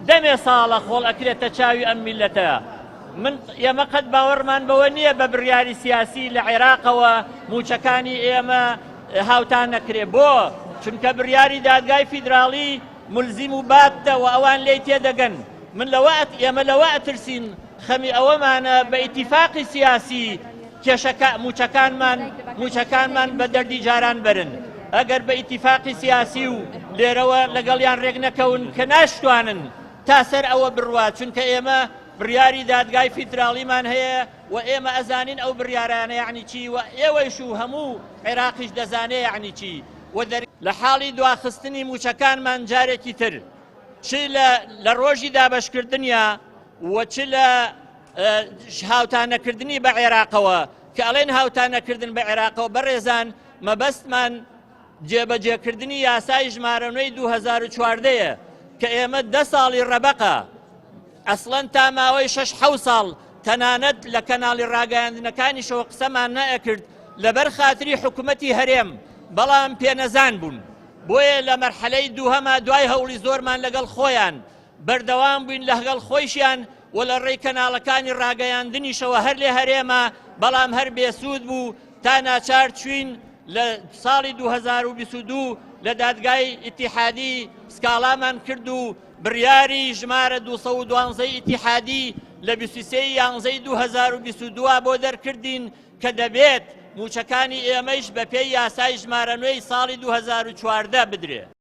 دەمێ ساڵە خۆڵ ئەکرێتە چاوی ئەم میللەتە. من ئێمە قەت باوەڕمان بەوە نییە بە بڕیاری سیاسی لە عێراقەوە مووچەکانی ئێمە هاوتا نەکرێ. بۆ؟ چونکە بڕیاری دادگای فیدراڵی مولزیم و باتە و ئەوان لێی تێدەگەن. من لەوە ئێمە لەوە ئەترسین خەمی ئەوەمانە بە ئیتیفاقی سیاسی کێشەکە مووچەکانمان مووچەکانمان بە دەردی جاران بەرن. ئەگەر بە ئیتیفاقی سیاسی و لێرەوە لەگەڵیان ڕێک نەکەون کە ناشتوانن تا سەر ئەوە بڕوا چونکە ئێمە بڕیاری دادگای فیدراڵیمان هەیە و ئێمە ئەزانین ئەو بڕیارانە یەعنی چی و ئێوەیش و هەموو عێراقیش دەزانێ یەعنی چی و لە حاڵی دواخستنی مووچەکانمان جارێکی تر چ لە لە ڕۆژی دابەشکردنیا و چ لە هاوتا نەکردنی بە عێراقەوە کە ئەڵێن هاوتا نەکردن بە عێراقەوە بەڕێزان مەبەستمان جێبەجێکردنی یاسای ژمارە نوێی 2014 یە کە ئێمە دە ساڵی ڕەبەقە ئەسڵەن تا ماوەی شەش حەو ساڵ تەنانەت لە کەناڵی ڕاگەیاندنەکانیشەوە قسەمان نەئەکرد لەبەر خاتری حکومەتی هەرێم بەڵام پێنەزان بوون بۆیە لە مەرحەلەی دووهەما دوای هەوڵی زۆرمان لەگەڵ خۆیان بەردەوام بووین لهگەڵ خۆیشیان و لە ڕێی کەناڵەکانی ڕاگەیاندنیشەوە هەر لێ هەرێمە بەڵام هەر بێسوود بوو تا ناچار چوین لە ساڵی 2022 لە دادگای ئیتیحادی سکاڵامان کرد و بڕیاری ژمارە 212 ئیتیحادی لە 23 یانزەی 2022 بۆ دەرکردین کە دەبێت مووچەکانی ئێمەیش بەپێی یاسای ژمارە نوێی ساڵی 2014 بدرێ.